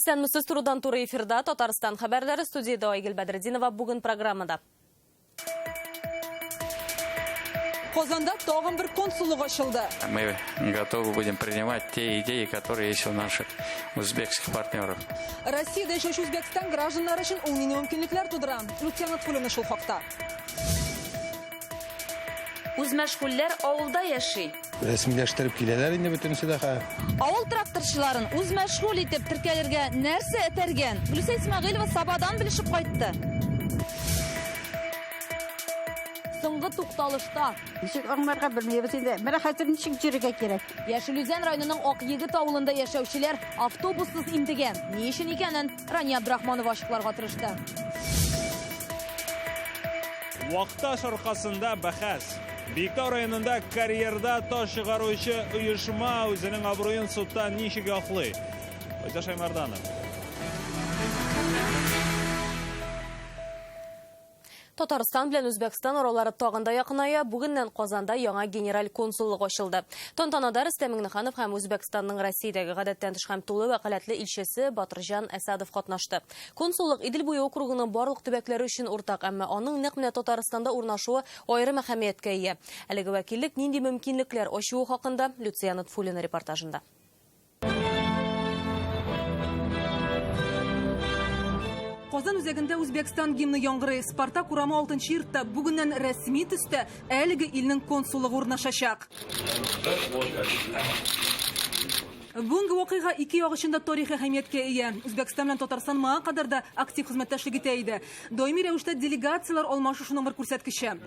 Исәнмесез, турыдан туры эфирда Татарстан хәбәрләре, студиядә Айгөл Бәдретдинова. Бүген программада. Казанда тагын бер консуллык ачылды. Мы готовы будем принимать те идеи, которые есть у наших узбекских партнеров. Россиядә яшәүче Үзбәкстан гражданнары өчен ул нинди мөмкинлекләр тудыра? Люция Нотфуллина шул хакта. Үзмәшгульләр авылда яши. Рәсмиләштереп киләләр инде бөтенесе дә хәзер. Авыл тракторчыларын үзмәшгуль итеп теркәлергә нәрсә этәргән? Гөлүсә Исмәгыйлова Сабадан белешеп кайтты. Соңгы тукталышта. Ничек аңларга белмибез инде. Менә хәзер ничек йөрергә кирәк? Яшел Үзән районының Акъегет авылында яшәүчеләр автобуссыз интегә. Ни өчен икәнен Рания Абдрахманова ачыкларга тырышты. Вакташ аркасында бәхәс. Биектау районында карьерда таш чыгаручы оешма үзенең абруен судта ничек яклый? Айза Шаймарданов. Татарстан белән Үзбәкстан аралары тагын да якыная. Бүгеннән Казанда яңа генераль консуллык ачылды. Тантанада Рөстәм Миңнеханов һәм Үзбәкстанның Россиядәге гадәттән тыш һәм тулы вәкаләтле илчесе Батырҗан Әсадов катнашты. Консуллык Идел буе округының барлык төбәкләре өчен уртак, әмма аның нәкъ менә Татарстанда урнашуы аерым әһәмияткә ия. Әлеге вәкиллек нинди мөмкинлекләр ачуы хакында Люция Нотфуллина репортажында. Казан үзәгендә Үзбәкстан гимны яңгырый. Спартак урамы 6 йортта бүгеннән рәсми төстә әлеге илнең консуллыгы урнашачак. Бүгенге вакыйга ике як өчен дә тарихи әһәмияткә ия. Үзбәкстан белән Татарстан моңа кадәр дә актив хезмәттәшлек итә иде. Даими рәвештә делегацияләр алмашу шуның бер күрсәткече.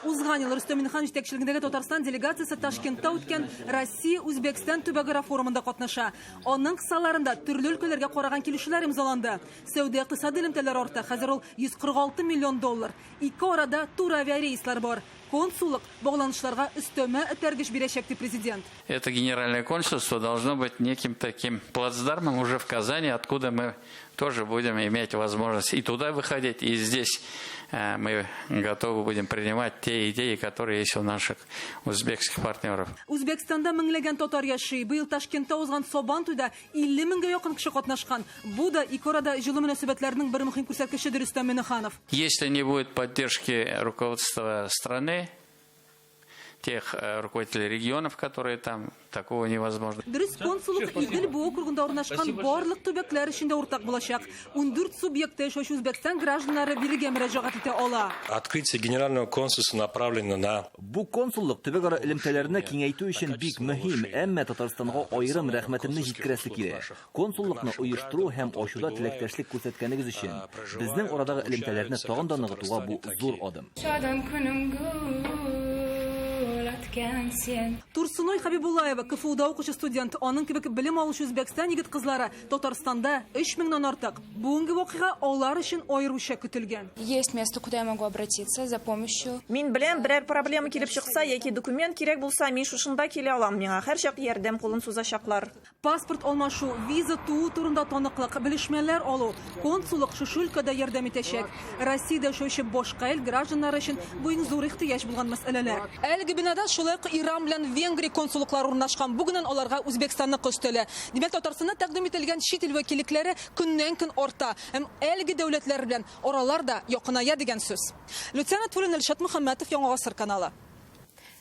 Узган ел Рөстәм Миңнеханов җитәкчелегендәге Татарстан делегациясе Ташкентта үткән Россия-Үзбәкстан төбәкара форумында катнаша. Аның кысаларында төрле өлкәләргә караган килешүләр имзаланды. Сәүдә-икътисади элемтәләр арта, хәзер ул 146 миллион доллар. Ике арада туры авиарейслар бар. Консуллык багланышларга өстәмә этәргеч бирәчәк, ди президент. Это генеральное консульство должно быть неким таким плацдармом уже в Казани, откуда мы тоже будем иметь возможность и туда выходить, и здесь мы готовы будем принимать те идеи, которые есть у наших узбекских партнеров. Үзбәкстанда меңләгән татар яши. Быел Ташкентта узган Сабантуйда 50 меңгә якын кеше катнашкан. Бу да ике арада җылы мөнәсәбәтләрнең бер мөһим күрсәткече, ди Рөстәм Миңнеханов. Если не будет поддержки руководства страны, тех руководителей регионов, которые там, такого невозможно. Дөрес, консуллык Идел буе округында урнашкан барлык төбәкләр өчен дә уртак булачак. 14 субъектта яшәүче Үзбәкстан гражданнары бирегә мөрәҗәгать итә ала. Открытие генерального консульства направлено на Бу консуллык төбәкара элемтәләрне киңәйтү өчен бик мөһим, әмма Татарстанга аерым рәхмәтемне җиткерәсе килә. Консуллыкны оештыру һәм ачуда теләктәшлек күрсәткәнегез өчен. Безнең арадагы элемтәләрне тагын да ныгытуга бу зур адым. Турсуной Хабибуллаева, КФУда укучы студент. Аның кебек белем алучы Үзбәкстан егет-кызлары Татарстанда 3 меңнән артык. Бүгенге вакыйга алар өчен аеруча көтелгән. Есть место, куда я могу обратиться за помощью. Мин беләм, берәр проблема килеп чыкса яки документ кирәк булса, мин шушында килә алам, миңа һәрчак ярдәм кулын сузачаклар. Паспорт алмашу, виза туу турында таныклык, белешмәләр алу, консуллык шушы өлкәдә ярдәм итәчәк. Россиядә яшәүче башка ил гражданнары өчен бу иң зур ихтыяҗ булган мәсьәләләр. Әлеге бинада шулай ук Иран белән Венгрия консуллыклары урнашкан. Бүгеннән аларга Үзбәкстанныкы өстәлә. Димәк, Татарстанда тәкъдим ителгән чит ил вәкиллекләре көннән-көн арта һәм әлеге дәүләтләр белән аралар да якыная дигән сүз. Люция Нотфуллина, Илшат Мөхәммәтов, Яңа Гасыр каналы.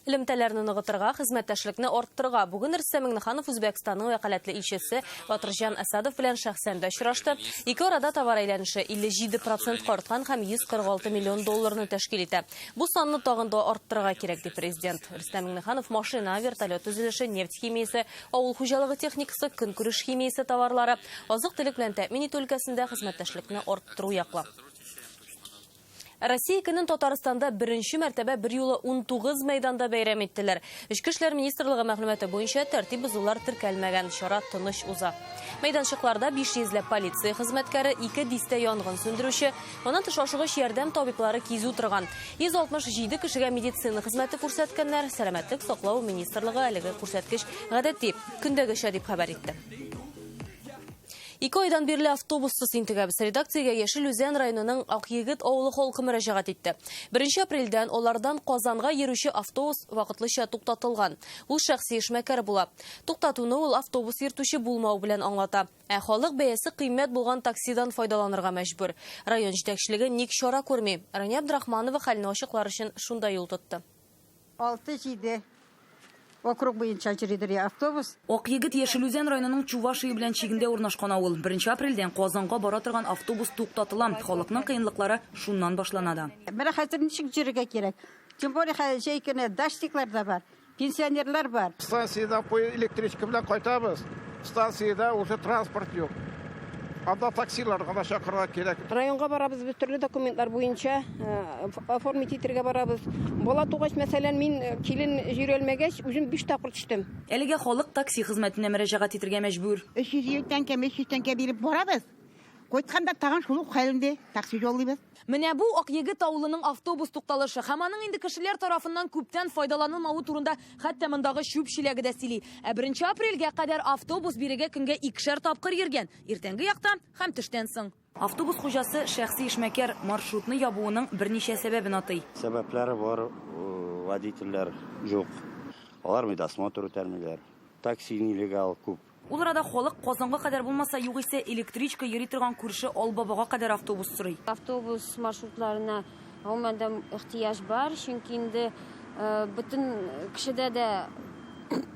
Элемтәләрне ныгытырга, хезмәттәшлекне арттырырга. Бүген Рөстәм Миңнеханов Үзбәкстанның вәкаләтле илчесе Батырҗан Әсадов белән шәхсән дә очрашты. Ике арада товар әйләнеше 57 процентка арткан һәм 146 миллион долларны тәшкил итә. Бу санны тагын да арттырырга кирәк, ди президент. Рөстәм Миңнеханов машина, вертолет төзелеше, нефть химиясе, авыл хуҗалыгы техникасы, көнкүреш химиясе товарлары, азык-төлек белән тәэмин итү өлкәсендә хезмәттәшлекне арттыру яклы. Россия көнен Татарстанда беренче мәртәбә берьюлы 19 мәйданда бәйрәм иттеләр. Эчке эшләр министрлыгы мәгълүматы буенча тәртип бозулар теркәлмәгән, чара тыныч уза. Мәйданчыкларда 500 ләп полиция хезмәткәре, 2 дистә янгын сүндерүче, моннан тыш ашыгыч ярдәм табиблары кизү торган. 167 кешегә медицина хезмәте күрсәткәннәр. Сәламәтлек саклау министрлыгы әлеге күрсәткеч гадәти, көндәгечә дип хәбәр итте. Ике айдан бирле автобуссыз интегәбез. Редакциягә Яшел Үзән районының Акъегет авылы халкы мөрәҗәгать итте. 1 апрельдән алардан Казанга йөрүче автобус вакытлыча туктатылган. Ул шәхси эшмәкәр була. Туктатуны ул автобус йөртүче булмау белән аңлата. Ә халык бәясе кыйммәт булган таксидан файдаланырга мәҗбүр. Район җитәкчелеге ник чара күрми? Рания Абдрахманова хәлне ачыклар өчен шунда юл тотты. 6-7 округ буенча йөридер автобус. Акъегет Яшел Үзән районының Чувашия белән чигендә урнашкан авыл. 1 апрельдән Казанга бара торган автобус туктатыла. Халыкның кыенлыклары шуннан башлана да. Менә хәзер ничек йөрергә кирәк? Тем более хәзер җәй көне дачниклар да бар, пенсионерлар бар. Станциядә электричка белән кайтабыз. Станциядә уже транспорт юк. Анда таксилар гына чакырырга кирәк. Районга барабыз, без төрле документлар буенча оформить итәргә барабыз. Бала тугач, мәсәлән, мин килен җөрелмәгәч, үзем 5 тапкыр төштем. Әлегә халык такси хезмәтенә мөрәҗәгать итәргә мәҗбүр. 300 тәңкә, 500 тәңкә биреп барабыз. Кайтканда тагын шул ук хәлендә такси юллыйбыз. Менә бу Акъегет авылының автобус тукталышы һәм аның инде кешеләр тарафыннан күптән файдаланылмавы турында хәтта мондагы чүп чиләге дә сөйли. Ә 1 апрельгә кадәр автобус бирегә көнгә икешәр тапкыр йөргән. Иртәнге якта һәм төштән соң. Автобус хуҗасы шәхси эшмәкәр маршрутны ябуының берничә сәбәбен атый. Сәбәпләре бар, водительләр юк. Алар медосмотр үтәрмиләр. Такси нелегал күп. Ул арада халык Казанга кадәр булмаса, югыйсә электричка йөри торган күрше Албабага кадәр автобус сорый. Автобус маршрутларына гомумән дә ихтыяҗ бар, чөнки инде бөтен кешедә дә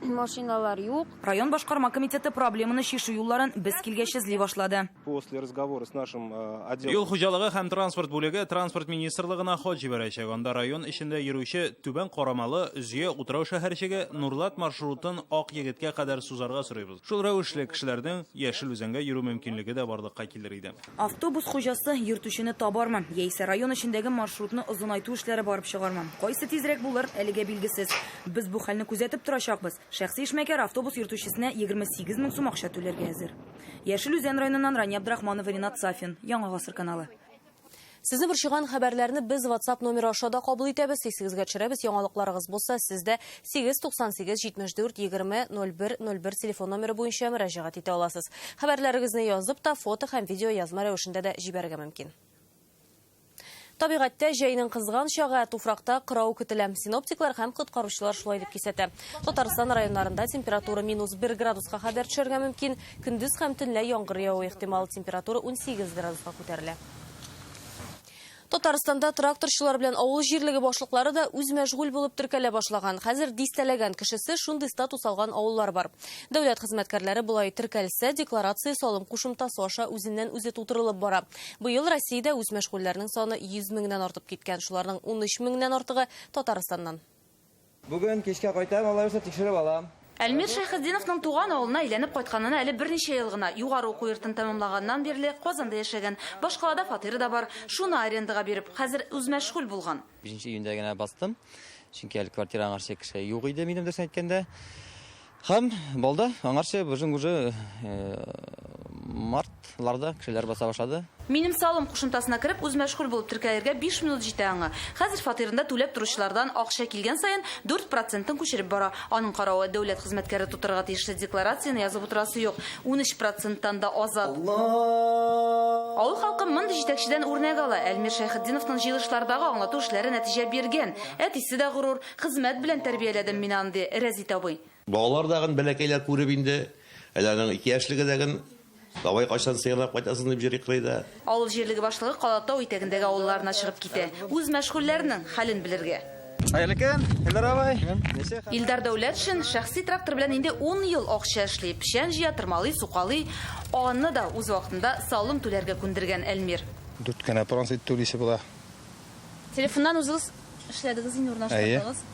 машиналар юк. Район башкарма комитеты проблеманы чишү юлларын без килгәч эзли башлады. После разговора с нашим отделом Юл хуҗалыгы һәм транспорт бүлеге транспорт министрлыгына хат җибәрәчәк. Анда район эчендә йөрүче Түбән Карамалы, Зөя утрау шәһәрчеге Нурлат маршрутын Акъегеткә кадәр сузарга сорыйбыз. Шул рәвешле кешеләрнең Яшел Үзәнгә йөрү мөмкинлеге дә барлыкка килер иде. Автобус хуҗасы йөртүчене табармы, яисә район эчендәге маршрутны озынайту эшләре барып чыгармы? Кайсы тизрәк булыр, әлегә билгесез. Без бу хәлне күзәтеп торачакбыз. Шәхси эшмәкәр автобус йөртүчесенә 28 мең сум акча түләргә әзер. Яшел Үзән районыннан Рания Абдрахманова, Ринат Сафин, Яңа Гасыр каналы. Сезне борчыган хәбәрләрне без WhatsApp номеры аша да кабул итәбез. Исегезгә төшерәбез, яңалыкларыгыз булса, сездә 898 74 20 01 01 телефон номеры буенча мөрәҗәгать итә аласыз. Хәбәрләрегезне язып та фото һәм видео язма рәвешендә дә җибәрергә мөмкин. Табигатьтә җәйнең кызган чагы, туфракта кырау көтелә. Синоптиклар һәм коткаручылар шулай дип кисәтә. Татарстан районнарында температура минус 1 градуска кадәр төшәргә мөмкин. Көндез һәм төнлә яңгыр явуы ихтимал, температура 18 градуска күтәрелә. Татарстанда тракторчылар белән авыл җирлеге башлыклары да үз мәшгуль булып теркәлә башлаган. Хәзер дистәләгән кешесе шундый статус алган авыллар бар. Дәүләт хезмәткәрләре болай теркәлсә, декларация салым кушымтасы аша үзеннән үзе тутырылып бара. Быел Россиядә үз мәшгульләрнең саны 100 меңнән артып киткән. Шуларның 13 меңнән артыгы Татарстаннан. Бүген кичкә кайтам, алай булса тикшереп алам. Әлмир Шәйхетдиновның туган авылына әйләнеп кайтканына әле берничә ел гына. Югары уку йортын тәмамлаганнан бирле Казанда яшәгән. Башкалада фатиры да бар. Шуны арендага биреп, хәзер үз мәшгуль булган. 5 июньдә генә бастым. Чөнки әле квартира аңарчы кеше юк иде минем дөресен әйткәндә. Һәм булды, аңарчы безнең уже мартларда кешеләр баса башлады. Минем салым кушымтасына кереп, үз мәшгуль булып теркәлергә 5 минут җитә аңа. Хәзер фатирында түләп торучылардан акча килгән саен 4%-ын күчереп бара. Аның каравы дәүләт хезмәткәре тутырырга тиешле декларацияне язып утырасы юк. 13%-тан да азат. Авыл халкы мондый җитәкчедән үрнәк ала. Әлмир Шәйхетдиновның җыелышлардагы аңлату эшләре нәтиҗә биргән. Әтисе дә горур, хезмәт белән тәрбияләдем мин аны, ди Рәзит абый. Балалар дагын бәләкәйләр күреп инде, әле аның 2 яшьлеге дагын бабай кайчан сыерлап кайтасың дип җөри кырыйда. Авыл җирлеге башлыгы Калатау итәгендәге авылларына чыгып китә. Үз мәшгульләренең хәлен белергә. Хәерле көн, Илдар абый. Илдар Дәүләтшин шәхси трактор белән инде 10 ел акча эшли. Печән җыя, тырмалый, сукалый. Аны да үз вакытында салым түләргә күндергән Әлмир. 4 кенә процент түлисе була. Телефоннан үзегез эшләдегез инде, урнаштырдыгыз?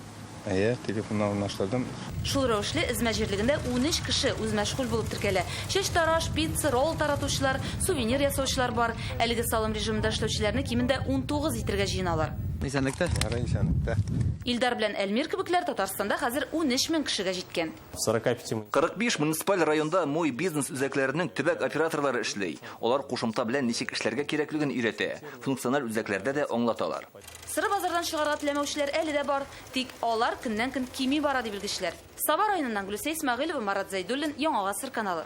Әйе, телефоннан урнаштырдым. Шул рәвешле Эзмә җирлегендә 13 кеше үз мәшгуль булып теркәлә. Чәч тараш, пицца, ролл таратучылар, сувенир ясаучылар бар. Әлеге салым режимында эшләүчеләрне кимендә 19 итергә җыеналар. Исәнлектә. Ярый, исәнлектә. Илдар белән Әлмир кебекләр Татарстанда хәзер 13 мең кешегә җиткән. 45 муниципаль районда Мой бизнес үзәкләренең төбәк операторлары эшли. Алар кушымта белән ничек эшләргә кирәклеген өйрәтә. Функциональ үзәкләрдә дә аңлаталар. Сыры базардан чыгарга теләмәүчеләр әле дә бар. Тик алар көннән-көн кими бара ди белгечләр. Саба районыннан Гөлүсә Исмәгыйлова, Марат Зәйдуллин, Яңа Гасыр каналы.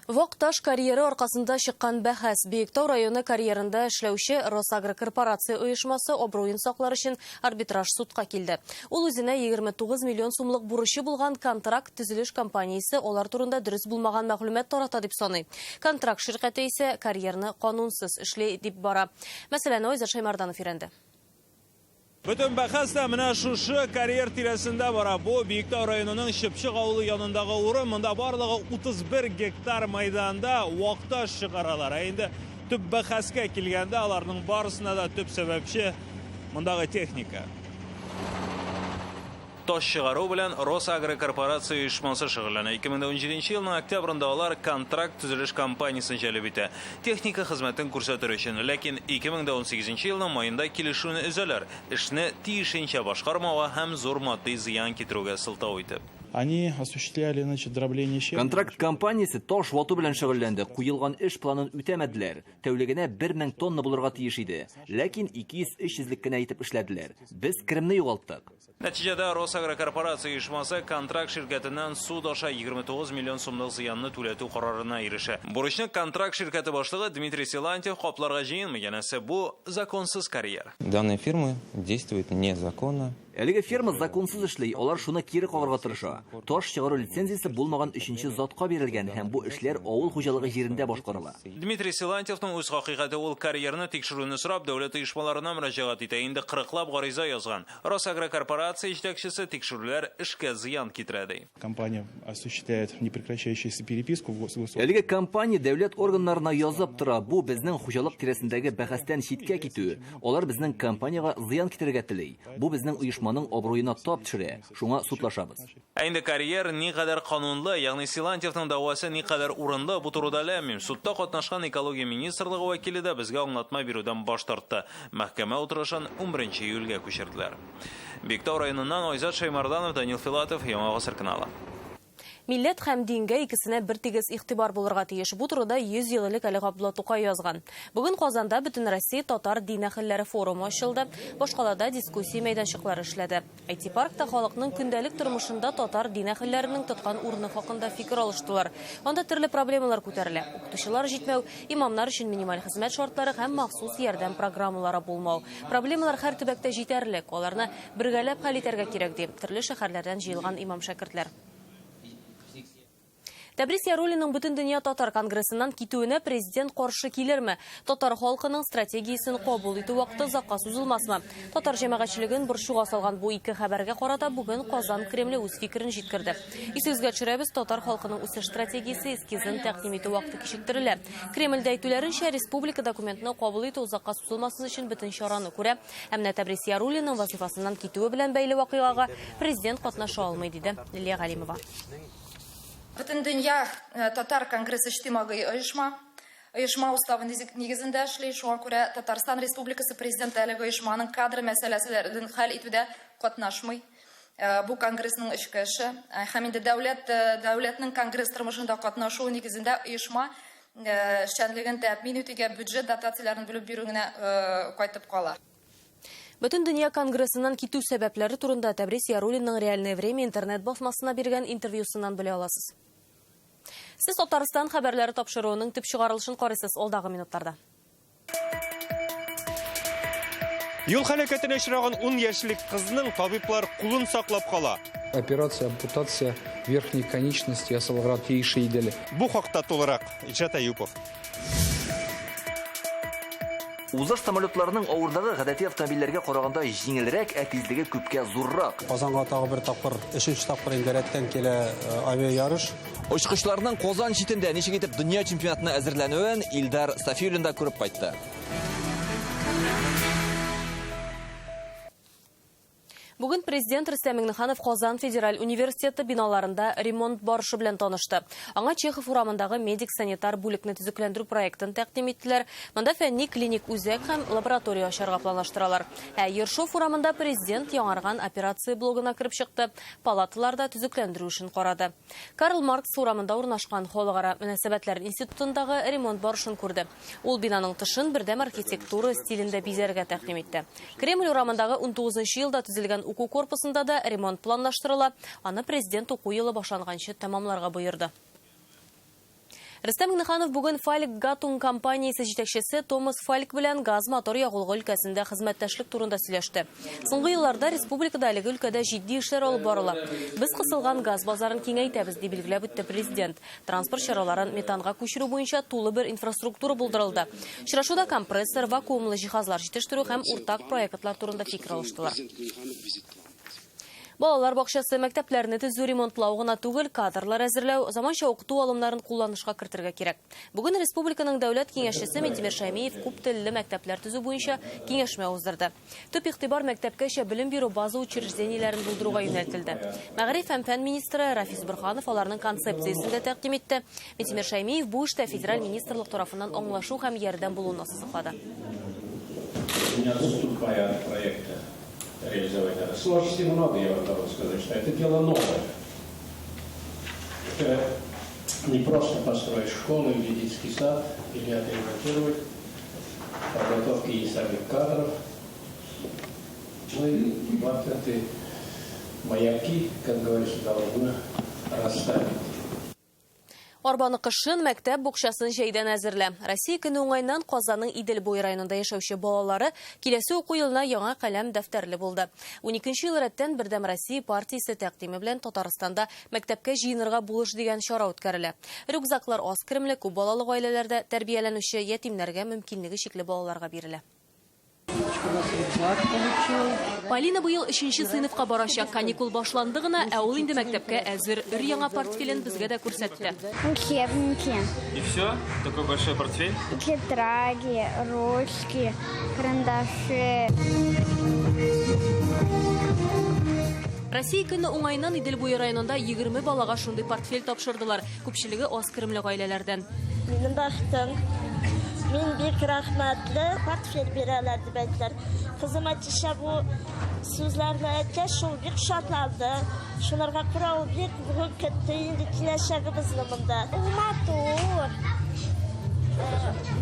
Вак таш карьеры аркасында чыккан бәхәс. Биектау районы карьерында эшләүче Росагрокорпорация оешмасы абруен саклар өчен арбитраж судка килде. Ул үзенә 29 миллион сумлык бурычы булган Контракт төзелеш компаниясе алар турында дөрес булмаган мәгълүмат тарата дип саный. Контракт ширкәте исә карьерны канунсыз эшли дип бара. Мәсьәләне Айзат Шәймарданов өйрәнде. Бөтен бәхәс тә менә шушы карьер тирәсендә бара. Бу Биектау районының Чыпчык авылы янындагы урын. Монда барлыгы 31 гектар мәйданда вак таш чыгаралар. Ә инде төп бәхәскә килгәндә, аларның барысына да төп сәбәпче мондагы техника. Таш чыгару белән Росагрокорпорация оешмасы шөгыльләнә. 2017 елның октябрендә алар Контракт төзелеш компаниясен җәлеп итә. Техника хезмәтен күрсәтер өчен. Ләкин 2018 елның маенда килешүне өзәләр. Эшне тиешенчә башкармауга һәм зур матди зыян китерүгә сылтау итеп. Они осуществляли, значит, дробление щебня. Контракт компаниясе таш вату белән шөгыльләнде. Куелган эш планын үтәмәделәр. Тәүлегенә 1000 тонна булырга тиеш иде. Ләкин 200-300лек кенә итеп эшләделәр. Без керемне югалттык. Нәтиҗәдә Росагрокорпорация оешмасы Контракт ширкәтеннән суд аша 29 миллион сумлык зыянны түләтү карарына ирешә. Бурычны Контракт ширкәте башлыгы Дмитрий Силантьев капларга җыенмый, янәсе бу законсыз карьер. Данная фирма действует незаконно. Әлеге фирма законсыз эшли, алар шуны кире кагарга тырыша. Таш чыгару лицензиясе булмаган өченче затка бирелгән һәм бу эшләр авыл хуҗалыгы җирендә башкарыла. Дмитрий Силантьевның үз хакыйкате, ул карьерны тикшерүне сорап дәүләт оешмаларына мөрәҗәгать итә. Инде 40лап гариза язган. Росагрокорпорация җитәкчесе тикшерүләр эшкә зыян китерә ди. Компания осуществляет непрекращающуюся переписку в гос- Әлеге компания дәүләт органнарына язып тора. Бу безнең хуҗалык тирәсендәге бәхәстән читкә китү. Алар безнең компаниягә зыян китерергә тели. Бу безнең оешманың абруена тап төшерә. Шуңа судлашабыз. Ә инде карьер никадәр канунлы, ягъни Силантьевның дәгъвасы никадәр урынлы, бу турыда ләм-мим. Судта катнашкан экология министрлыгы вәкиле дә безгә аңлатма бирүдән баш тартты. Мәхкәмә утырышын 11 июльгә күчерделәр. Биектау районыннан Айзат Шәймарданов, Данил Филатов, Яңа Гасыр каналы. Милләт һәм дингә икесенә бер тигез игътибар булырга тиеш. Бу турыда 100 ел элек әле Габдулла Тукай язган. Бүген Казанда Бөтенроссия татар дин әһелләре форумы ачылды. Башкалада дискуссия мәйданчыклары эшләде. IT-паркта халыкның көндәлек тормышында татар дин әһелләренең тоткан урыны хакында фикер алыштылар. Анда төрле проблемалар күтәрелә. Укытучылар җитмәү, имамнар өчен минималь хезмәт шартлары һәм махсус ярдәм программалары булмау. Проблемалар һәр төбәктә җитәрлек. Аларны бергәләп хәл итәргә кирәк, ди төрле шәһәрләрдән җыелган имам-шәкертләр. Тәбрис Яруллинның Бөтендөнья татар конгрессыннан китүенә президент каршы килерме? Татар халкының стратегиясен кабул итү вакыты озакка сузылмасмы? Татар җәмәгатьчелеген борчуга салган бу ике хәбәргә карата бүген Казан Кремле үз фикерен җиткерде. Исегезгә төшерәбез, татар халкының үсеш стратегиясе эскизын тәкъдим итү вакыты кичектерелә. Кремльдә әйтүләренчә, республика документны кабул итү озакка сузылмасын өчен бөтен чараны күрә. Ә менә Тәбрис Яруллинның вазифасыннан китүе белән бәйле вакыйгага президент катнаша алмый, диде Лилия Галимова. Бөтендөнья татар конгрессы иҗтимагый оешма. Оешма уставы нигезендә эшли, шуңа күрә Татарстан Республикасы президенты әлеге оешманың кадр мәсьәләләрен хәл итүдә катнашмый. Бу конгрессның эчке эше. Һәм инде дәүләтнең конгресс тормышында катнашуы нигезендә оешма эшчәнлеген тәэмин итүгә бюджет дотацияләрен бүлеп бирү генә кайтып кала. Бөтендөнья конгрессыннан китү сәбәпләре турында Тәбрис Яруллинның Реальное время интернет басмасына биргән интервьюсыннан белә аласыз. Сез Татарстан хәбәрләре тапшыруының төп чыгарылышын карыйсыз алдагы минутларда. Юл һәлакәтенә очраган 10 яшьлек кызның табиблар кулын саклап кала. Операция ампутация верхней конечности ясалырга тиеш иде. Бу хакта тулырак Илшат Әюпов. Узыш самолетларының авырлыгы гадәти автомобильләргә караганда җиңелрәк, ә тизлеге күпкә зуррак. Казанга тагы бер тапкыр, өченче тапкыр инде рәттән килә авиаярыш. Очкычларның Казан читендә ничек итеп дөнья чемпионатына әзерләнүен Илдар Сафиуллин да күреп кайтты. Бүген президент Рөстәм Миңнеханов Казан федераль университеты биналарында ремонт барышы белән танышты. Аңа Чехов урамындагы медик-санитар бүлекне төзекләндерү проектын тәкъдим иттеләр. Монда фәнни клиник үзәк һәм лаборатория ачарга планлаштыралар. Ә Ершов урамында президент яңарган операция блогына кереп чыкты. Палаталарда төзекләндерү эшен карады. Карл Маркс урамында урнашкан Халыкара мөнәсәбәтләр институтындагы ремонт барышын күрде. Ул бинаның тышын бердәм архитектура стилендә бизәргә тәкъдим итте. Кремль урамындагы унтугызынчы елда төзелгән уку корпусында да ремонт планлаштырыла. Аны президент уку елы башланганчы тәмамларга боерды. Рөстәм Миңнеханов бүген Фальк Гатун компаниясе җитәкчесе Томас Фальк белән газ-мотор ягулыгы өлкәсендә хезмәттәшлек турында сөйләште. Соңгы елларда республикада әлеге өлкәдә җитди эшләр алып барыла. Без кысылган газ базарын киңәйтәбез, дип билгеләп үтте президент. Транспорт чараларын метанга күчерү буенча тулы бер инфраструктура булдырылды. Очрашуда компрессор, вакуумлы җиһазлар җитештерү һәм уртак проектлар турында фикер алыштылар. Балалар бакчасы, мәктәпләрне төзү, ремонтлау гына түгел, кадрлар әзерләү, заманча укыту алымнарын кулланышка кертергә кирәк. Бүген республиканың дәүләт киңәшчесе Минтимер Шәймиев күп телле мәктәпләр төзү буенча киңәшмә уздырды. Төп игътибар мәктәпкәчә белем бирү база учреждениеләрен булдыруга юнәлтелде. Мәгариф һәм фән министры Рафис Борһанов аларның концепциясен дә тәкъдим итте. Минтимер Шәймиев бу эштә федераль министрлык тарафыннан аңлашу һәм ярдәм булуын ассызыклады. Не отступая от проекта, реализовать надо. Сложностей много, я вам должен сказать, что это дело новое. Это не просто построить школу или детский сад, или отремонтировать, подготовки и самих кадров. Ну и вот эти маяки, как говорится, должны расставить. Арбаны кышын, мәктәп букчасын җәйдән әзерлә. Россия көне уңайыннан Казанның Идел буе районында яшәүче балалары киләсе уку елына яңа каләм дәфтәрле булды. 12 ел рәттән Бердәм Россия партиясе тәкъдиме белән Татарстанда мәктәпкә җыенырга булыш дигән чара үткәрелә. Рюкзаклар аз керемле, күп балалы гаиләләрдә тәрбияләнүче ятимнәргә мөмкинлеге чикле балаларга бирелә. Полина быел 3нче сыйныфка барачак. Каникул башланды гына, ә ул инде мәктәпкә әзер. Өр яңа портфелен безгә дә күрсәтте. Учебники. И все? Такой большой портфель? Тетради, ручки, карандаши. Россия көне уңайыннан Идел буе районында 20 балага шундый портфель тапшырдылар. Күпчелеге аз керемле гаиләләрдән. Минем бәхтем. Мин бик рәхмәтле, портфель бирәләр дип әйттеләр. Кызыма кичә бу сүзләрне әйткәч, шул бик шатланды. Шуларга күрә ул бик бүген көтте инде киләчәгебезне монда. Ул матур.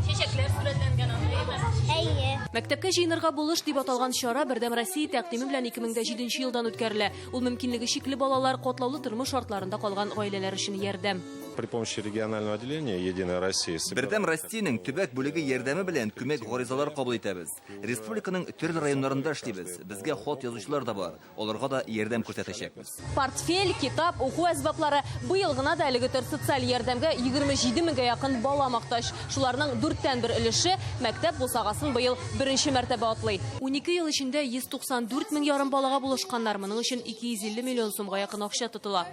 Чәчәкләр сурәтләнгән анда, әйеме? Әйе. Мәктәпкә җыенырга булыш дип аталган чара Бердәм Россия тәкъдиме белән 2007 елдан үткәрелә. Ул мөмкинлеге чикле балалар, катлаулы тормыш шартларында калган гаиләләр өчен ярдәм. При помощи регионального отделения Единой России Бердәм Россиянең төбәк бүлеге ярдәме белән күмәк гаризалар кабул итәбез. Республиканың төрле районнарында эшлибез. Безгә хат язучылар да бар. Аларга да ярдәм күрсәтәчәкбез. Портфель, китап, уку әсбаплары быел гына да әлеге төр социаль ярдәмгә 27 меңгә якын бала мохтаҗ. Шуларның 1/4 өлеше мәктәп бусагасын быел беренче мәртәбә атлый. 12 ел эчендә 194 мең ярым балага булышканнар. Моның өчен 250 миллион сумга якын акча тотыла.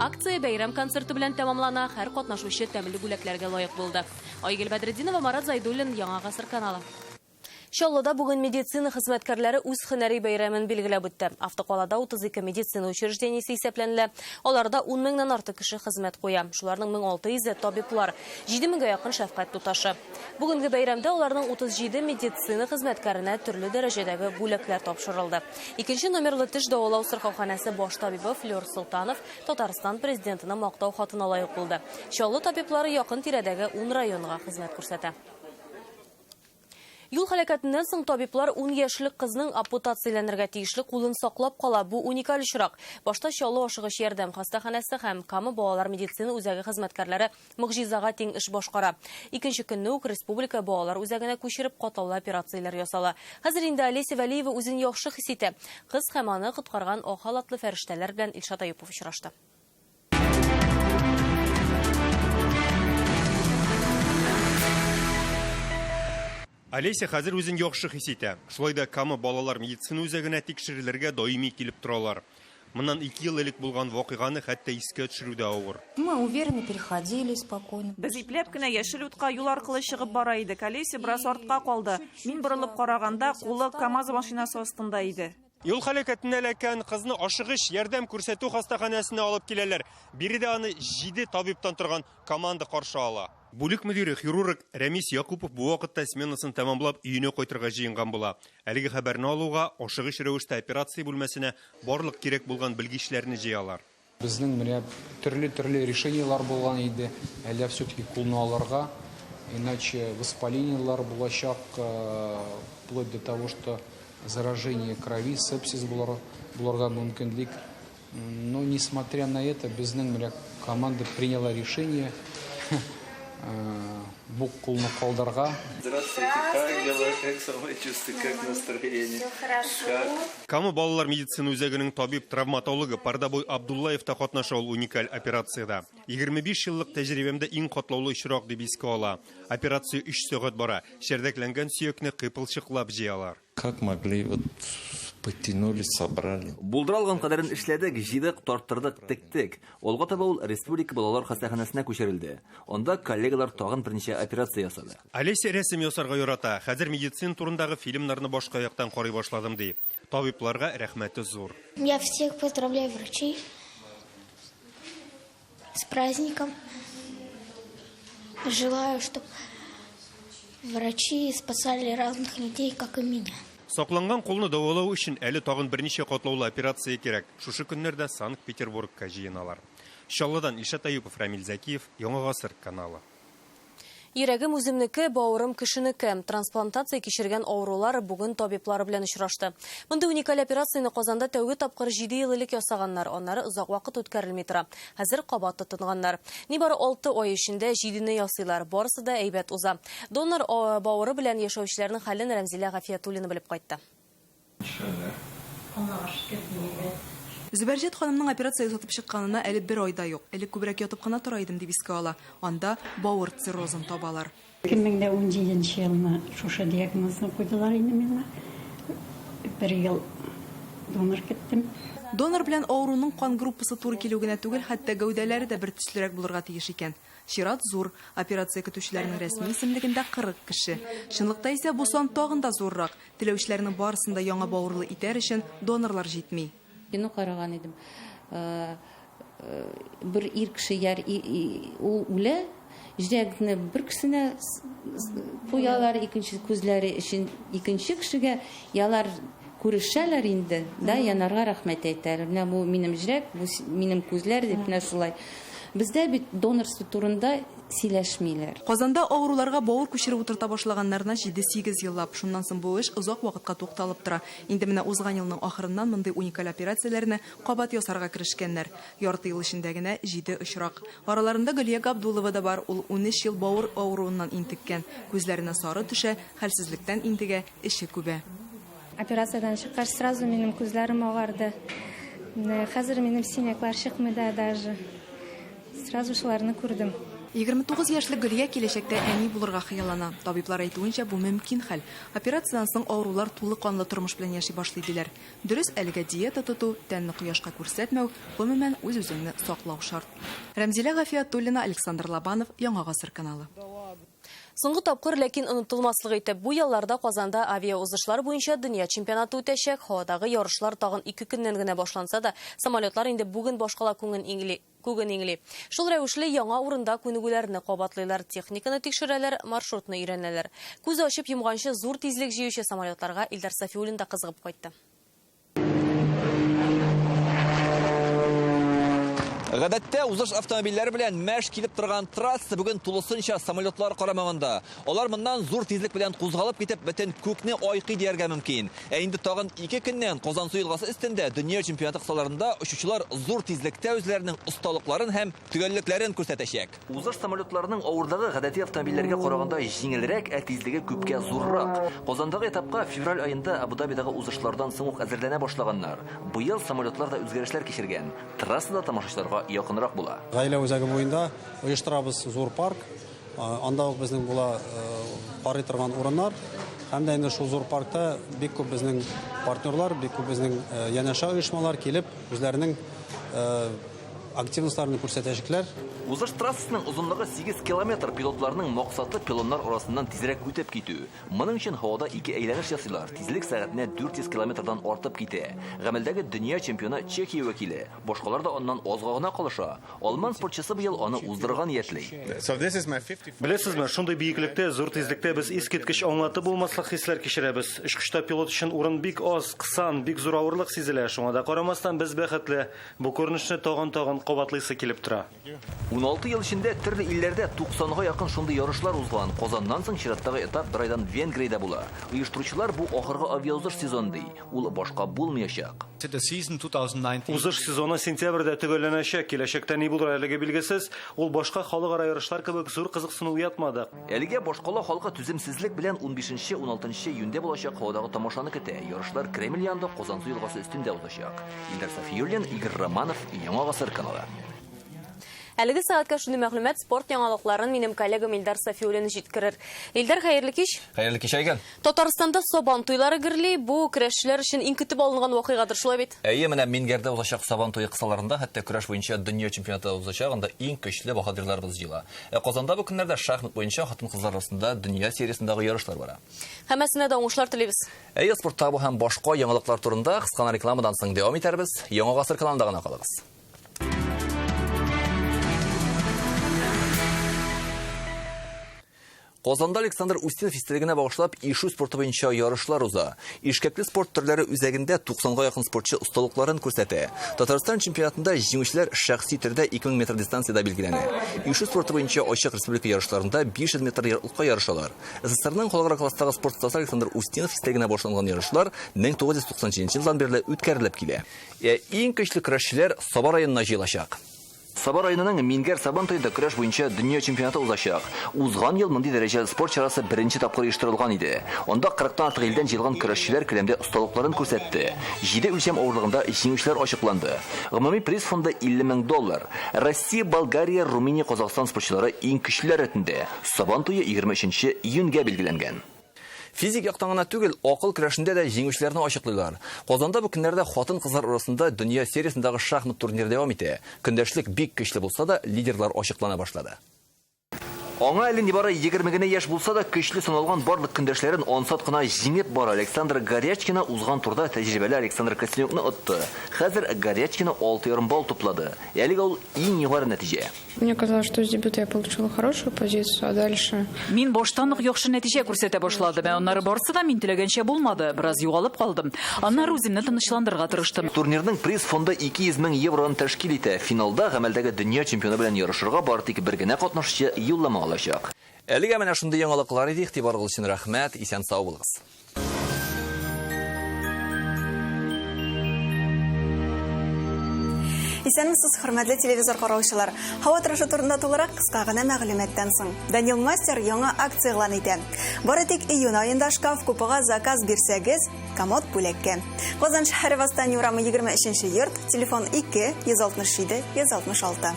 Акция бәйрәм концерты белән тәмамлана. Һәр катнашучы тәмле бүләкләргә лаек булды. Айгөл Бәдретдинова, Марат Зайдуллин, Яңа Гасыр каналы. Чаллыда бүген медицина хезмәткәрләре үз һөнәри бәйрәмен билгеләп үтте. Автокалада 32 медицина учреждениесе исәпләнелә. Аларда 10 меңнән артык кеше хезмәт куя. Шуларның 1600-е табиблар, 7 меңгә якын шәфкать туташы. Бүгенге бәйрәмдә аларның 37 медицина хезмәткәренә төрле дәрәҗәдәге бүләкләр тапшырылды. Икенче номерлы теш дәвалау сырхауханәсе баш табибы Флёр Солтанов Татарстан президентының мактау хатына лаек булды. Чаллы табиблары якын тирәдәге 10 районга хезмәт күрсәтә. Юл һәлакәтеннән соң табиблар 10 яшьлек кызның ампутацияләнергә тиешле кулын саклап кала. Бу уникаль очрак. Башта Чаллы ашыгыч ярдәм хастаханәсе һәм Кама балалар медицина үзәге хезмәткәрләре могҗизага тиң эш башкара. Икенче көнне үк республика балалар үзәгенә күчереп катлаулы операцияләр ясала. Хәзер инде Олеся Вәлиева үзен яхшы хис итә. Кыз һәм аны коткарган ак халатлы фәрештәләр белән Илшат Аюпов очрашты. Олеся хәзер үзен яхшы хис итә. Шулай да Кама балалар медицина үзәгенә тикшерелергә даими килеп торалар. Моннан 2 ел элек булган вакыйганы хәтта искә төшерү дә авыр. Мы уверенно переходили спокойно. Без ипләп кенә яшел утка юл аркылы чыгып бара идек. Олеся бераз артка калды. Мин борылып караганда, кулы КАМАЗ машинасы астында иде. Юл һәлакәтенә эләккән кызны ашыгыч ярдәм күрсәтү хастаханәсенә алып киләләр. Биредә аны 7 табибтан торган команда каршы ала. Бүлек мөдире хирург Рәмис Якупов бу вакытта сменасын тәмамлап өенә кайтырга җыенган була. Әлеге хәбәрне алуга ашыгыч рәвештә операция бүлмәсенә барлык кирәк булган белгечләрне җыялар. Безнең менә төрле-төрле решениелар булган иде. Әллә все-таки кулны алырга, иначе воспалениелар булачак, вплоть до того, что заражение крови, сепсис буларга мөмкинлек. Но, несмотря на это, безнең менә команда приняла решение бу кулны калдырырга. Здравствуйте, как дела, как самочувствие, как настроение? Все хорошо. Кама балалар медицина үзәгенең табиб-травматологы Пардабой Абдуллаев та катнаша ул уникаль операциядә. 25 еллык тәҗрибәмдә иң катлаулы очрак дип искә ала. Операция 3 сәгать бара. Чәрдәкләнгән сөякне кыйпылчыклап җыялар. Как могли, вот подтянули, собрали. Булдыра алган кадәрен эшләдек, җыйдык, тарттырдык, тектек. Алга таба ул республика балалар хастаханәсенә күчерелде. Анда коллегалар тагын берничә операция ясады. Олеся рәсем ясарга ярата. Хәзер медицина турындагы фильмнарны башка яктан карый башладым ди. Табибларга рәхмәте зур. Я всех поздравляю врачей с праздником. Желаю, чтобы врачи спасали разных людей, как и меня. Сакланган кулны дәвалау өчен әле тагын берничә катлаулы операция кирәк. Шушы көннәрдә Санкт-Петербургка җыеналар. Чаллыдан Илшат Аюпов, Рамил Закиев, Яңа Гасыр каналы. Йөрәгем үземнеке, бавырым кешенеке. Трансплантация кичергән авырулар бүген табиблары белән очрашты. Мондый уникаль операцияне Казанда тәүге тапкыр 7 ел элек ясаганнар. Аннары озак вакыт үткәрелми тора. Хәзер кабат тотынганнар. Нибары 6 ай эчендә 7-не ясыйлар. Барысы да әйбәт уза. Донор бавыры белән яшәүчеләрнең хәлен Рәмзилә Гафиятуллина белеп кайтты. Зөбәрҗәт ханымның операция ясатып чыкканына әле бер ай да юк. Элек күбрәк ятып кына тора идем дип искә ала. Анда бавыр циррозын табалар. 2017 елны шушы диагнозны куйдылар инде миңа. Бер ел донор киттем. Донор белән авыруның кан группасы туры килү генә түгел, хәтта гәүдәләре дә бер төслерәк булырга тиеш икән. Чират зур. Операция көтүчеләрнең рәсми исемлегендә 40 кеше. Чынлыкта исә бу сан тагын да зуррак. Теләүчеләрнең барысын да яңа бавырлы итәр өчен донорлар җитми. Кино караган идем. Бер ир кеше яр ул үлә, җирәкне бер кешесенә куялар, икенче күзләре өчен икенче кешегә, ялар күрешәләр инде, да, янарга рәхмәт әйтәләр. Менә бу минем җирәк, бу минем күзләр дип менә шулай. Бездә бит донорство турында сөйләшмиләр. Казанда авыруларга бавыр күчереп утырта башлаганнарына 7-8 еллап. Шуннан соң бу эш озак вакытка тукталып тора. Инде менә узган елның ахырыннан мондый уникаль операцияләрне кабат ясарга керешкәннәр. Ярты ел эчендә генә 7 очрак. Араларында Гөлия Габдуллова да бар. Ул 13 ел бавыр авыруыннан интеккән. Күзләренә сары төшә, хәлсезлектән интегә, эше күбә. Операциядән чыккач сразу минем күзләрем агарды. Хәзер минем синяклар чыкмый да даже. Сразу шуларны күрдем. 29 яшьлек Гөлия киләчәктә әни булырга хыяллана. Табиблар әйтүенчә, бу мөмкин хәл. Операциядән соң авырулар тулы канлы тормыш белән яши башлый диләр. Дөрес, әлегә диета тоту, тәнне кояшка күрсәтмәү, гомумән үз-үзеңне саклау шарт. Рәмзилә Гафиятуллина, Александр Лобанов, Яңа Гасыр каналы. Соңгы тапкыр, ләкин онытылмаслык итеп, бу ялларда Казанда авиаузышлар буенча дөнья чемпионаты үтәчәк. Һавадагы ярышлар тагын 2 көннән генә башланса да, самолетлар инде бүген башкала күген иңли. Шул рәвешле яңа урында күнегүләрне кабатлыйлар, техниканы тикшерәләр, маршрутны өйрәнәләр. Күз ачып йомганчы зур тизлек җыючы самолетларга Илдар Сафиуллин да кызыгып кайтты. Гадәттә узыш автомобильләре белән мәш килеп торган трасса бүген тулысынча самолетлар карамагында. Алар моннан зур тизлек белән кузгалып китеп, бөтен күкне айкый дияргә мөмкин. Ә инде тагын 2 көннән Казансу елгасы өстендә дөнья чемпионаты кысаларында очучылар зур тизлектә үзләренең осталыкларын һәм төгәллекләрен күрсәтәчәк. Узыш самолетларының авырлыгы гадәти автомобильләргә караганда җиңелрәк, ә тизлеге күпкә зуррак. Казандагы этапка февраль аенда Абу-Дабидагы узышлардан соң ук әзерләнә башлаганнар. Быел самолетлар да үзгәрешләр кичергән. Трассада тамашачыларга якынрак була. Гаилә үзәге буенда оештырабыз зур парк. Анда ук безнең була карый торган урыннар. Һәм дә инде шул зур паркта бик күп безнең партнерлар, бик күп безнең янәшә оешмалар килеп, үзләренең активностьларын күрсәтәчәкләр. Узыш трассасының озынлыгы 8 километр. Пилотларның максаты пилоннар арасыннан тизрәк үтеп китү. Моның өчен һавада 2 әйләнеш ясыйлар. Тизлек сәгатенә 400 километрдан артып китә. Гамәлдәге дөнья чемпионы Чехия вәкиле. Башкалар да аннан азга гына калыша. Алман спортчысы быел аны уздырырга ниятли. Беләсезме, шундый биеклектә, зур тизлектә без искиткеч аңлатып булмаслык хисләр кичерәбез. Очкычта пилот өчен урын бик аз, кысан, бик зур авырлык сизелә. Шуңа да карамастан без бәхетле. Бу күренешне тагын-тагын кабатлыйсы килеп тора. 16 ел эчендә төрле илләрдә 90га якын шундый ярышлар узган. Казаннан соң чираттагы этап бер айдан Венгриядә була. Оештыручылар бу ахыргы авиаузыш сезоны ди. Ул башка булмаячак. Узыш сезоны сентябрьдә төгәлләнәчәк. Киләчәктә ни булыр әлегә билгесез. Ул башка халыкара ярышлар кебек зур кызыксыну уятмады. Әлегә башкала халкы түземсезлек белән 15-16 июньдә булачак һавадагы тамашаны көтә. Ярышлар Кремль янында Казансу елгасы өстендә узачак. Илдар Сафиуллин, Игорь Романов, Яңа гасыр каналы. Әлеге сәгатькә шундый мәгълүмат спорт яңалыкларын минем коллегам Илдар Сафиуллин җиткерер. Илдар, хәерле кич. Хәерле кич, Айгөл. Татарстанда Сабан туйлары гөрли. Бу көрәшчеләр өчен иң көтеп алынган вакыйгадыр, шулай бит? Әйе, менә Мингәрдә узачак Сабан туе кысаларында хәтта көрәш буенча дөнья чемпионаты узачак, анда иң көчле баһадирларыбыз җыела. Ә Казанда бу көннәрдә шахмат буенча хатын-кызлар арасында дөнья сериясендәге ярышлар бара. Һәммәсенә дә уңышлар телибез. Әйе, спортта бу һәм башка яңалыклар турында кыска рекламадан соң дәвам итәрбез. Яңа гасыр каналында гына калыгыз. Казанда Александр Устинов истәлегенә багышлап ишү спорты буенча ярышлар уза. Ишкәкле спорт төрләре үзәгендә 90га якын спортчы осталыкларын күрсәтә. Татарстан чемпионатында җиңүчеләр шәхси төрдә 2000 метр дистанциядә билгеләнә. Ишү спорты буенча ачык республика ярышларында 500 метр ераклыкка ярышалар. СССРның халыкара класстагы спорт остасы Александр Устинов истәлегенә багышланган ярышлар 1997 елдан бирле үткәрелеп килә. Иң көчле көрәшчеләр Саба районына җыелачак. Саба районының Мингәр Сабан туенда көрәш буенча дөнья чемпионаты узачак. Узган ел мондый дәрәҗәле спорт чарасы беренче тапкыр оештырылган иде. Анда 40тан артык илдән җыелган көрәшчеләр келәмдә осталыкларын күрсәтте. 7 үлчәм авырлыгында җиңүчеләр ачыкланды. Гомуми приз фонды 50 мең доллар. Россия, Болгария, Румыния, Казахстан спортчылары иң көчлеләр рәтендә. Сабан туе 23 июньгә билгеләнгән. Физик яктан гына түгел, акыл көрәшендә дә җиңүчеләрне ачыклыйлар. Казанда бу көннәрдә хатын-кызлар арасында дөнья сериясендәге шахмат турниры дәвам итә. Көндәшлек бик көчле булса да, лидерлар ачыклана башлады. Аңа әле нибары 20 генә яшь булса да, көчле саналган барлык көндәшләрен ансат кына җиңеп бара. Александра Горячкина узган турда тәҗрибәле Александр Костенюкны отты. Хәзер Горячкина 6,5 балл туплады. Әлегә ул иң югары нәтиҗә. Мне казалось, что с дебюта я получила хорошую позицию, а дальше... Мин баштан ук яхшы нәтиҗә күрсәтә башладым, ә аннары барсы да мин теләгәнчә булмады. Бераз югалып калдым. Аннары үземне тынычландырырга тырыштым. Турнирның приз фонды 200 мең евроны тәшкил итә. Финалда гамәлдәге дөнья чемпионы белән ярышырга бары тик бер генә катнашучы юллама алачак. Әлегә менә шундый яңалыклар иде. Игътибарыгыз өчен рәхмәт. Исән сау булыгыз. Исәнмесез, хөрмәтле телевизор караучылар. Һава торышы турында тулырак кыска гына мәгълүматтан соң. Данил Мастер яңа акция игълан итә. Бары тик июнь аенда шкаф купега заказ бирсәгез, комод бүләккә. Казан шәһәре Восстание урамы 23 йорт, телефон 2 167 166.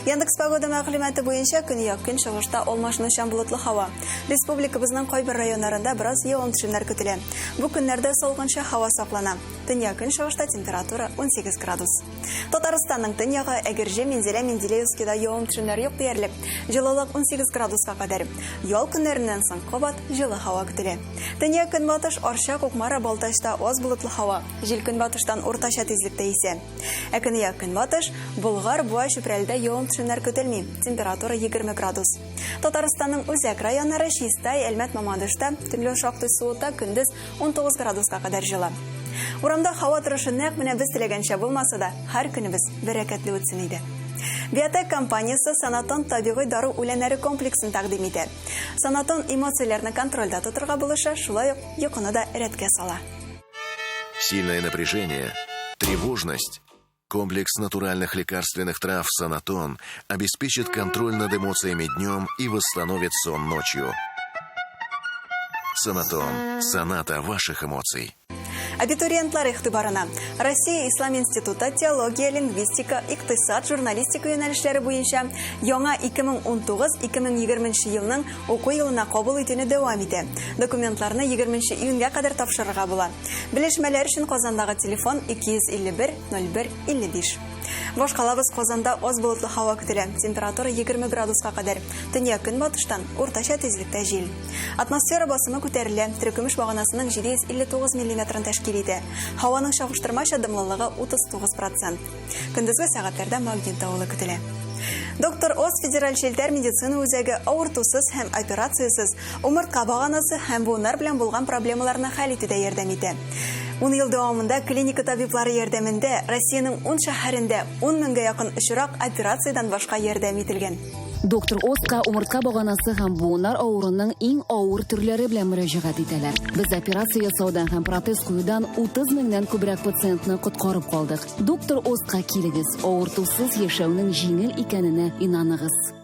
Яндекс Погода мәгълүматы буенча көньяк көнчыгышта алмашынучан болытлы һава. Республикабызның кайбер районнарында бераз явым-төшемнәр көтелә. Бу көннәрдә салкынча һава саклана. Төньяк көнчыгышта температура 18 градус. Татарстанның төньягы Әгерҗе, Минзәлә, Менделеевскида явым-төшемнәр юк диярлек. Җылылык 18 градуска кадәр. Ял көннәреннән соң кабат җылы һава көтелә. Төньяк көнбатыш Арча, Кукмара, Балтачта аз болытлы һава. Җил көнбатыштан уртача тизлектә исә. Ә көньяк көнбатыш Болгар, Буа, Чүпрәледә явым-төшемнәр көтелми. Температура 20 градус. Татарстанның үзәк районнары Чистай, Әлмәт, Мамадышта төнлә шактый суыта, көндез 19 градуска кадәр җылы. Урамда һава торышы нәкъ менә без теләгәнчә булмаса да, һәр көнебез бәрәкәтле үтсен иде. Биотек компаниясе Санатон табигый дару үләннәре комплексын тәкъдим итә. Санатон эмоцияләрне контрольдә тотырга булыша, шулай ук йокыны да рәткә сала. Сильное напряжение, тревожность. Комплекс натуральных лекарственных трав «Санатон» обеспечит контроль над эмоциями днем и восстановит сон ночью. «Санатон» – соната ваших эмоций. Абитуриентлар игътибарына Россия Ислам институты теология, лингвистика, икътисад, журналистика юнәлешләре буенча яңа 2019-2020 елның уку елына кабул итүне дәвам итә. Документларны 20 июньгә кадәр тапшырырга була. Белешмәләр өчен Казандагы телефон 251 01 55. Башкалабыз Казанда аз болытлы һава көтелә. Температура 20 градуска кадәр. Төньяк көнбатыштан уртача тизлектә җил. Атмосфера басымы күтәрелә. Терекөмеш баганасының 759 миллиметрын тәшкил итә. Һаваның чагыштырмача дымлылыгы 39%. Көндезге сәгатьләрдә магнит давылы көтелә. Доктор Оз федераль челтәр медицина үзәге авыртусыз һәм операциясез умыртка баганасы һәм буыннар белән булган проблемаларны хәл итүдә ярдәм итә. 10 ел дәвамында клиника табиблары ярдәмендә Россиянең 10 шәһәрендә 10 меңгә якын очрак операциядән башка ярдәм ителгән. Доктор Оска умыртка баганасы һәм буыннар авыруының иң авыр төрләре белән мөрәҗәгать итәләр. Без операция ясаудан һәм протез куюдан 30 меңнән күбрәк пациентны коткарып калдык. Доктор Оска килегез, авыртусыз яшәүнең җиңел икәненә инаныгыз.